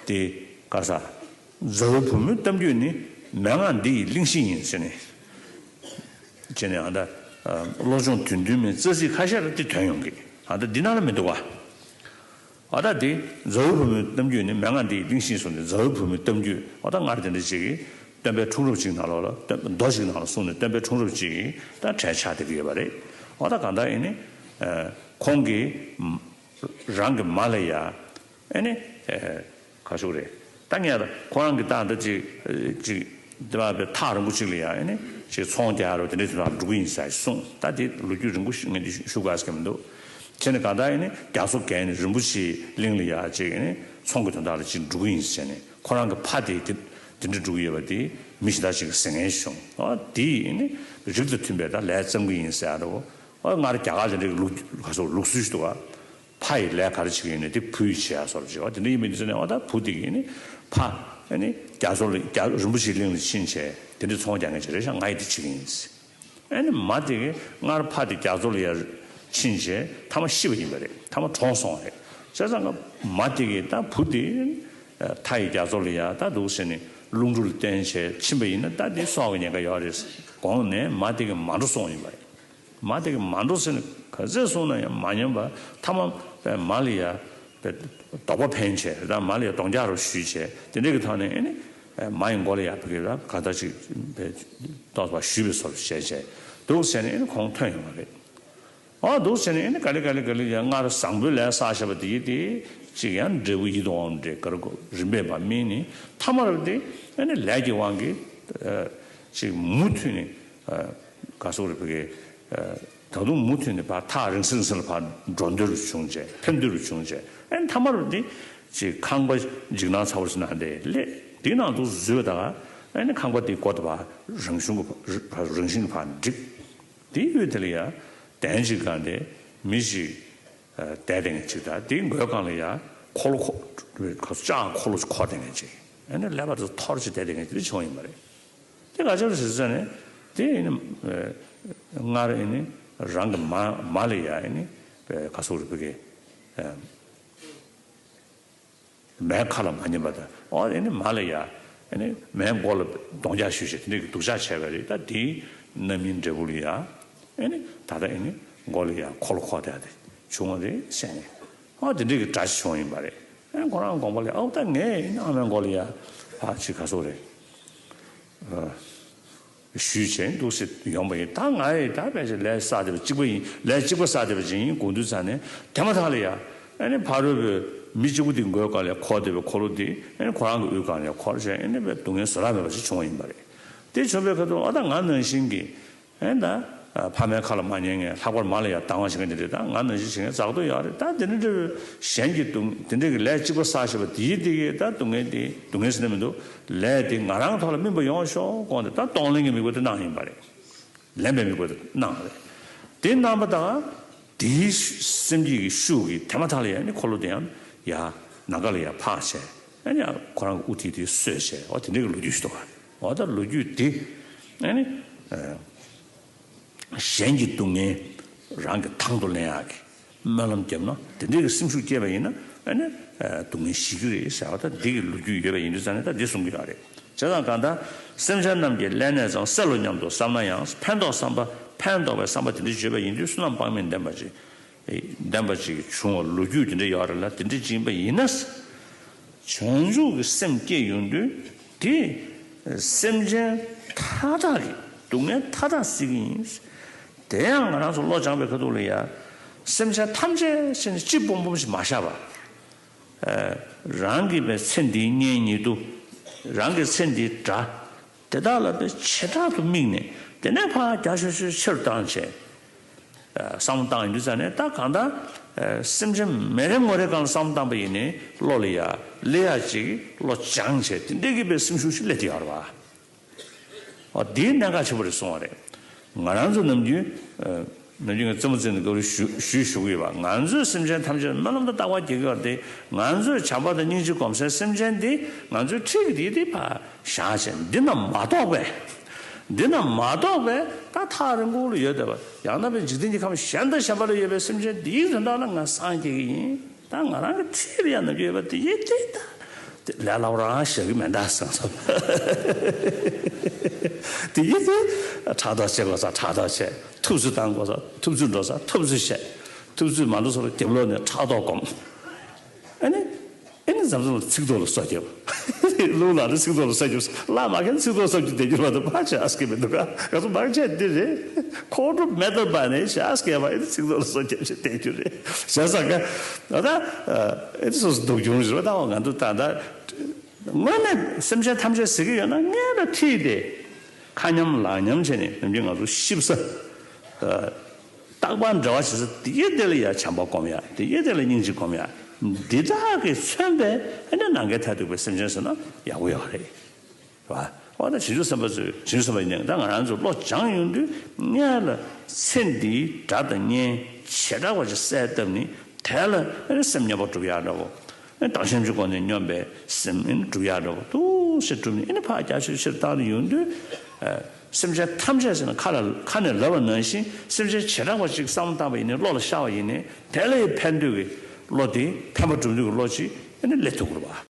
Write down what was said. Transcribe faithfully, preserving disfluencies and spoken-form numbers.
དེ་ག་ས། མཛའ་བོའི་བུ་མོའི་གཏམ་རྒྱུད་ནི་མན་ངག་འདི་ཡི་གླེང་གཞི་ཡིན་ཟེར་ནས། བྱས་ནས་ཨ་ད། བློ་སྦྱོང་དོན་བདུན་མའི་རྩ་ཚིག་ཁ་ཤས་ལ་དེ་ཐོན་ཡོང་གི། ཨ་ད་འདི་ནང་ལ་མི་འདུག་བ། ཨ་ད་དེ་མཛའ་བོའི་བུ་མོའི་གཏམ་རྒྱུད་ནི་མན་ངག་འདི་ཡི་གླེང་གཞི་ཡིན་གསུངས་ཏེ། མཛའ་བོའི་བུ་མོའི་གཏམ་རྒྱུད། ཨ་ད་སྔར་དེ་འདྲ་ཅིག་གིས་སྟོན་པའི་འཁྲུངས་རབས་ཅིག་ནང་ལོགས་ལ། སྟོན་མདོ་ཞིག་ནང་ལ་གསུངས་ནས་སྟོན་པའི་འཁྲུངས་རབས་ཅིག་གིས་ད་གྲས་ཆགས་བསྡད་ཀྱི་ཡོད་པ་རེད། ཨ་ད་གང་ལྟར་ཡིན་ནི། ཁོང་གིས་རང་གི་མ་ལ་ཡ། ཨེ་ནི། ཨེ། ག་ཟེར་རེད། ད་ངས་ད་ཁོ་རང་གི་ད་འདི་ཅིག་ཅིག་དེ་བ་བའི་ཐག་རིང་པོ་ཅིག་ལ་ཡ། ཨེ་ནི་ཅིག་ཚོང་རྒྱག་རོགས་དེ་འདྲའི་དུས་ལ་འགྲོ་གི་ཡིན་ཟེར་གསུངས། ད་དེ་ལོ་རྒྱུས་རིང་པོ་ཞིག་ངས་འདི་ཞུ་དགོས་ཀྱི་མི་འདུག་བྱས་ནས་གང་ལྟར་ཨེ་ནི་རྒྱ་མཚོ་བརྒལ་ནས་རིན་པོ་ཆེའི་གླིང་ལ་ཡ་ཅིག་ཨེ་ནི་ཚོང་གི་དོན་དག་ལ་ཅིག་འགྲོ་གི་ཡིན་ཟེར་ནས། ཁོ་རང་གི་ཕ་དེ་དེ་དེ་འདྲ་འགྲོ་གི་ཡོད་པ་དེ་མི་གཞན་དག་ཅིག་གིས་གཟིགས་མཁན་བྱུང་། ཨ་དེ་ཨེ་ནི་རིགས་དང་མཐུན་པའི་ད་ལས་བརྩམས་གི་ཡིན་ཟེར་ཡ་འདྲ་བོ། ཨ་སྔར་རྒྱ་གར་དེ་འདྲའི་ལུགས་ག་ཟེར་ལུགས་སྲོལ་ཞིག་འདུག་ག་ཕ་ཡི་ལས་ག་རེ་བྱེད་ཀྱི་ཡོད་ན་དེ་བུ་ཡིས་བྱེད་ཡ་བཟོ་འདྲ་ཅིག་བ། དེ་འདྲ་ཡིན་པའི་དུས་ཚོད་ནས་འོ་ད་བུ་དེ་གིས་ནི་ཕ་ཨ་ནི་རྒྱ་མཚོ་ལ་རྒྱ་རིན་པོ་ཆེའི་གླིང་ལ་ཕྱིན་བྱས་དེ་འདྲའི་ཚོང་རྒྱག་མཁན་ཅིག་རེད་ཤག་ང་ཡིས་དེ་བྱེད་ཀྱི་ཡིན། ཨ་ནི་མ་དེ་གིས་སྔར་ཕ་དེ་རྒྱ་མཚོ་ལ་ཡར་ཕྱིན་བྱས་མཐའ་མ་ཤི་བ་ཡིན་པ་རེད། མཐའ་མ་གྲོངས་སོང་བ་རེད། བྱས་ཙང་ཀ་མ་དེ་གིས་ད་བུ་དེ་མཐའ་ཡི་རྒྱ་མཚོ་ལ་ཡར་ད་འདུག་ཟེར་ནས་རླུང་འབྲུ་ལ་བརྟེན་བྱས་ཕྱིན་པ་ཡིན་ན་ད་དེ་སྲོག་གི་ཉེན་ཁ་ཡོད་རེད་དགོངས་ནས་མ་དེ་གིས་མ་འགྲོ་གསུངས་ཡིན་པ་རེད། མ་དེ་གིས་མ་འགྲོ་ཟེར་ནས་ག་ཚད་གསུངས་ན་ཡང་མ་ཉན་པར་མཐའ་མ་པའི་མ་ལ་ཡ་པའི་དོགས་པ་འཕེན་བྱས། ད་མ་ལ་ཡ་གདོང་རྒྱག་རོགས་ཞུས་བྱས་དེ་འདྲ་གི་ཐོག་ནས་ཨེ་ནི་མ་ཡི་མགོ་ལ་ཡ་ཕ་གི་ལ་ག་ད་ཅིག་པའི་ཏོག་ཙམ་ཞུས་པའི་བཟོ་བྱས་བྱས་འདུག་ཟེར་ནས་ཨེ་ནི་ཁོང་ཐོན་ཡོང་བ་རེད། ཨ་འདུག་ཟེར་ནས་ཨེ་ནི་ག་ལེ་ག་ལེ་ག་ལེ་ཡ་སྔར་བཟང་པོའི་ལས་བསགས་བཞག་པ་དེ་ཡི་དེ་ཅིག་ཡང་འབྲས་བུ་ཡིད་དུ་འོང་འདྲ་ག་རེ་གོ་རིམ་པས་མ་སྨིན་ནི་མཐའ་མར་དེ་ཨེ་ནི་ལས་ཀྱི་དབང་གིས་ཅིག་མུ་མཐུད་ནས། ག་སོག་རེ་ཕ་གི། ད་དུང་མུ་མཐུད་ནས་ཕར་ཐག་རིང་ས་རིང་ས་ལ་ཕར་འགྲོ་འདོད་རུ་བྱུང་བྱས་ཕན་འདོད་རུ་བྱུང་བྱས་ཨེ་མཐའ་མར་འདི་ཅིག་ཁང་པ་འཇིགས་སྣང་ཚ་བོ་ཞིག་ནང་དེ་སླེབས། དེའི་ནང་དུ་འཛུལ་བ་དང་ཨེ་ནི་ཁང་པ་དེའི་སྒོ་དེ་ཕར་རང་བྱུང་གི་ཕར་རང་བཞིན་གྱི་ཕར་འགྲིག་དེའི་ཡུལ་དེ་ལ་ཡ་གདན་ཅིག་གང་དེ་མི་ཞིག་བསྡད་དེ་ངས་ཅིག་ད་དེའི་མགོའི་སྒང་ལ་ཡ་འཁོར་ལོ་འཁོར་ལྕགས་འཁོར་ལོ་ཞིག་འཁོར་དེ་ངས་ཅིག་ཨེ་ནི་ཀླད་པ་དེ་འཐོར་ཅིག་བསྡད་དེ་ངས་ཅིག་དེ་བྱུང་ཡིན་པ་རེད། དེ་ག་ཅར་ཟེར་ཟེར་ནས་དེ་ཨེ་ནི་སྔར་ཨེ་ནི་རང་གི་མ་མ་ལ་ཡ་ཨེ་ནི་ག་སོག་རེ་ཕ་གི་མའི་ཁ་ལ་མ་ཉན་པ་དང་ཨོ་ཨེ་ནི་མ་ལ་ཡ་ཨེ་ནི་མའི་མགོ་ལ་གདོང་རྒྱག་ཞུས་བྱས་དེ་འདྲ་གི་སྡུག་ཅག་བྱས་པ་རེད། ད་དེའི་རྣམ་སྨིན་འབྲས་བུ་ལ་ཡ་ཨེ་ནི་ད་ལྟ་ཨེ་ནི་མགོ་ལ་ཡ་འཁོར་ལོ་འཁོར་བསྡད་དེ་བྱུང་བ་རེད་ཟེར་ནས་ཨོ་དེ་འདྲ་གི་སྒྲ་ཞིག་བྱུང་ཡིན་པ་རེད། ཨེ་ཁོ་རང་དགོངས་པ་ལ་ཨོ་ད་ངས་ཨེ་ནི་ཨ་མའི་མགོ་ལ་ཡ་ཕ་ཅིག་ག་སོག་རེད། ཞུས་བྱས་འདུག་སེ་ཡོང་པ་ཡིན། ད་ང་ཡི་ད་ཕལ་ཆེར་ལས་བསགས་བསྡད་པ་གཅིག་པ་ཡིན། ལས་གཅིག་པ་བསགས་བསྡད་པ་ཅིག་ཡིན་དགོངས་དུས་ཙང་ནས་དེ་མ་ཐག་ལ་ཡ་ཨ་ནི་ཕ་རོལ་པོའི་མི་གཅིག་པུ་དེ་མགོའི་སྒང་ལ་འཁོར་བསྡད་པའི་འཁོར་ལོ་དེ་ཨ་ནི་ཁོ་རང་གི་དབུས་སྒང་ལ་འཁོར་བྱས་ཨ་ནི་སྡུག་བསྔལ་བཟོད་གླགས་མེད་པ་ཞིག་བྱུང་བ་ཡིན་པ་རེད། དེ་བྱུང་བའི་ཁ་ཐུག་ཨ་ད་ང་ནང་བཞིན་གྱི་ཨ་ནི་ད་ཕ་མའི་ཁ་ལ་མ་ཉན་མཁན་ལྷག་པར་མ་ལ་ཡ་སྡང་བ་བྱེད་མཁན་དེ་འདྲས་ད་ང་ནང་བཞིན་བྱེད་མཁན་ཛག་ཏུ་ཡོད་རེད། ད་དེ་འདྲ་འདྲ་བའི་གཞན་གྱི་སྡུག་དེ་འདྲས་ཀྱི་ལས་གཅིག་པ་བསགས་བྱས་པ་དེ་ཡི་དེ་གའི་ད་སྡུག་བསྔལ་དེ་སྡུག་བསྔལ་ཟེར་ན་མི་འདུག་ལས་དེ་ང་རང་ཐོག་ལ་སྨིན་པ་ཡོང་ཤོག་དགོངས་ཏེ་ད་གཏོང་ལེན་གྱི་དམིགས་པ་དེ་གནང་ཡིན་པ་རེད། ལེན་པའི་དམིགས་པ་དེ་གནང་བ་རེད། དེ་གནང་བ་དང་དེའི་སེམས་བསྐྱེད་ཀྱི་ཤུགས་ཀྱིས་དེ་མ་ཐག་ལ་ཡ་ནི་འཁོར་ལོ་དེ་ཡང་ཡ་ནམ་མཁའ་ལ་ཡ་འཕགས་བྱས་ཨ་ནི་ཡང་ཁོ་རང་གི་དབུ་ཐིག་དེ་གསོས་བྱས་འོ་དེ་འདྲའི་གི་ལོ་རྒྱུས་ཤིག་འདུག་ག་འོ་ད་ལོ་རྒྱུས་དེ་ཨ་ནི། གཞན་གྱི་སྡུག་བསྔལ་རང་གི་དང་དུ་ལེན་ཡག་གི་སྨོན་ལམ་བརྒྱབ་ན་དེ་འདྲའི་གི་སེམས་ཤུགས་སྐྱེས་པ་ཡིན་ན་ཨ་ནི་སྡུག་བསྔལ་ཞི་གི་རེད་ཟེར་བ་ད་འདི་གི་ལོ་རྒྱུས་ཡོད་པ་ཡིན་དུས་ཙང་ནས་ད་འདི་གསུང་གི་ཡོད་རེད། བྱས་ཙང་གང་ལྟར་སེམས་ཅན་རྣམས་ཀྱི་ཀླད་ནད་ཙམ་སེལ་ལོ་སྙམ་དུ་བསམ་ན་ཡང་ཕན་འདོགས་བསམ་པ་ཕན་འདོགས་པའི་བསམ་པ་དེ་འདྲ་བརྗོད་པ་ཡིན་དུས་བསོད་ནམས་དཔག་མེད་ལྡན་པ་ཅིག་ལྡན་པ་ཅིག་བྱུང་བ་ལོ་རྒྱུས་དེ་འདྲ་ཡོད་རེད་ལ་དེ་འདྲ་ཅིག་ཡིན་པ་ཡིན་ན། བྱང་ཆུབ་ཀྱི་སེམས་སྐྱེས་ཡོང་དུས་དེ་སེམས་ཅན་མཐའ་དག་གི་སྡུག་བསྔལ་མཐའ་དག་སེལ་གྱི་ཡིན། དེ་ཡང་ང་རང་ཚོ་བློ་སྦྱངས་པའི་ཁ་ཐུག་ལ་ཡ་སེམས་ཅན་ཐམས་ཅད་ཟེར་ནས་གཅིག་སྦོམ་སྦོམ་ཞིག་མ་བཞག་པ། རང་གི་པའི་ཚེ་འདིའི་གཉེན་ཉེ་དུ་རང་གི་ཚེ་འདིའི་དགྲ་དེ་དག་ལ་པའི་བྱེ་བྲག་ཏུ་དམིགས་ནས་དེ་ནས་ཕར་རྒྱ་ཆེ་ཤོས་ཆེ་རུ་བཏང་བྱས། བསམ་བློ་བཏང་ཡོང་དུས་ཙང་ནས་ད་གང་ལྟར་སེམས་ཅན་མེ་རེ་ངོ་རེ་སྒང་ལ་བསམ་བློ་བཏང་པ་ཡིན་ནའི་བློ་ལ་ཡ་སླེབས་ཡ་ཅིག་བློ་སྦྱངས་བྱས་དེ་འདྲའི་གི་པའི་སེམས་ཤུགས་ཤིག་སླེབས་བསྡད་ཡོད་རེད་བ། འོ་དེའི་གནད་འགག་ཆེན་པོ་རེད་གསུངས་པ་རེད། ང་རང་ཚོ་ནམ་རྒྱུན་ནམ་རྒྱུན་ང་རྩེད་མོ་རྩེ་ནས་སྐབས་རེ་ཞུ་ཞུས་ཞུ་གི་ཡོད་པ་ང་ཚོས་སེམས་ཅན་ཐམས་ཅད་སྨོན་ལམ་དང་བརྟག་པ་རྒྱག་གི་ཡོད་རེད་དེ་ང་ཚོས་བྱམས་པ་དང་སྙིང་རྗེ་སྒོམ་སའི་སེམས་ཅན་འདི་ང་ཚོའི་འཁྲིས་ཀྱི་དེ་དེ་ཕར་བཞག་བྱས་འདི་རྣམས་མ་གཏོགས་པའི། འདི་རྣམས་མ་གཏོགས་པའི་ད་ཐག་རིང་པོ་ལ་ཡོད་བསྡད་པ་ཡང་ན་པའི་འཇིག་རྟེན་གྱི་ཁམས་གཞན་དང་གཞན་པ་ལ་ཡོད་པའི་སེམས་ཅན་འདིའི་དོན་དག་ལ་ང་སངས་རྒྱས་ཀྱི་ཡིན། ད་ང་རང་གི་འཁྲིས་ལ་ཡང་ནམ་རྒྱུན་ཡོད་པ་འདི་ཡིན་ཏེ་ད་ དེ་ལས་སླ་པོ་རང་བཞག་གི་མེད་ད་བསམ་བསམ། དེ་ཡིན་ཏེ། ཕྲག་དོག་བྱེད་དགོས་ས་ཕྲག་དོག་བྱས། ཐུབ་ཚོད་བཏང་དགོས་ས་ཐུབ་ཚོད་འགྲོ་ས་ཐུབ་ཚོད་བྱས། ཐུབ་ཚོད་མ་འགྲོ་ས་ལ་རྒྱབ་ལོག་ནས་ཕྲག་དོག་སྒོམ། ཨ་ནི། ཨ་ནི་འཛམ་བཟང་ལ་ཚིག་ཐོག་ལ་སོ་རྒྱབ། རླུང་ལ་ནི་ཚིག་ཐོག་ལ་སོ་རྒྱབ། བླ་མ་མཁན་ཚིག་ཐོག་སོ་རྒྱབ་བསྡད་རྒྱུ་མ་གཏོགས་ཕར་བྱེད་ཨ་སྐད་མི་འདུག་ག་ང་ཚོ་མང་ཆེ་འདི་རེད། ཁོང་ཁྲོ་མེ་ལྟར་འབར་ནས་བྱེད་ཨ་སྐད་པ་ཨེ་ཚིག་ཐོག་ལ་སོ་རྒྱབ་བྱེད་བསྡད་རྒྱུ་རེད། བྱས་ཙང་ཀ་ད་ཨེ་སོ་སོ་སྡུག་གྱོང་རེད་པ། ད་ང་ཚོ་ད་ད་དངོས་གནས་སེམས་ཅན་ཐམས་ཅད་ཟེར་གྱི་ཡོད་ན་སྔོན་ལ་ཁྲིད་དེ། ཁ་མཉམ་ལག་མཉམ་བྱས་ནས་ནམ་རྒྱུན་ང་ཚོ་ཤི་ས། རྟག་པར་འབྲེལ་བ་བྱེད་ས་དེ་ཡེ་དེ་ལ་ཡ་བྱམས་པ་སྒོམ་ཡ། དེ་ཡེ་དེ་ལ་སྙིང་རྗེ་སྒོམ་ཡ། འདི་དག་གིས་མཚོན་པའི་ཨ་ནི་ནམ་མཁའི་མཐས་གཏུགས་པའི་སེམས་ཅན་ཟེར་ན་ཡག་པོ་ཡོད་རེད། རེད་བ། འོ་ད་བྱང་ཆུབ་སེམས་དཔའ་ཚོས་བྱང་ཆུབ་སེམས་དཔའ་ཡིན་ན་ད་ང་རང་ཚོ་བློ་སྦྱངས་ཡོང་དུས་སྔོན་ལ་ཚེ་འདིའི་དགྲ་དང་གཉེན་བྱེ་བྲག་པ་ཅིག་གསལ་བཏབ་ནས་དེ་ལ་ཨ་ནི་སེམས་མཉམ་པར་སྒྲུབ་ཡ་འདྲ་བོ། ཨ་ནི་བདག་ཞིང་གི་སྒོ་ནས་སྙོམས་པའི་སེམས་ཨ་ནི་སྒྲུབ་ཡ་འདྲ་བོ་འདུག་སེ་སྒྲུབ་ནས་ཨ་ནི་ཕར་རྒྱ་ཆེར་ཆེར་བཏང་ནས་ཡོང་དུས། སེམས་ཅན་ཐམས་ཅད་ཟེར་ན་ཁ་ལ་ཁ་ནས་ལབ་པ་ནང་བཞིན་སེམས་ཅན་བྱེ་བྲག་པ་ཅིག་བསམ་བློ་བཏང་པ་ཡིན་ནའི་བློ་ལ་ཤར་བ་ཡིན་ནའི་དེ་ལ་ཡི་ཕན་འདོད་ཀྱི་བློ་དེ་ཕན་པ་སྒྲུབ་འདོད་ཀྱི་བློ་ཅིག་ཨ་ནི་སླེབས་ཐུབ་དགོས་རེད་བ།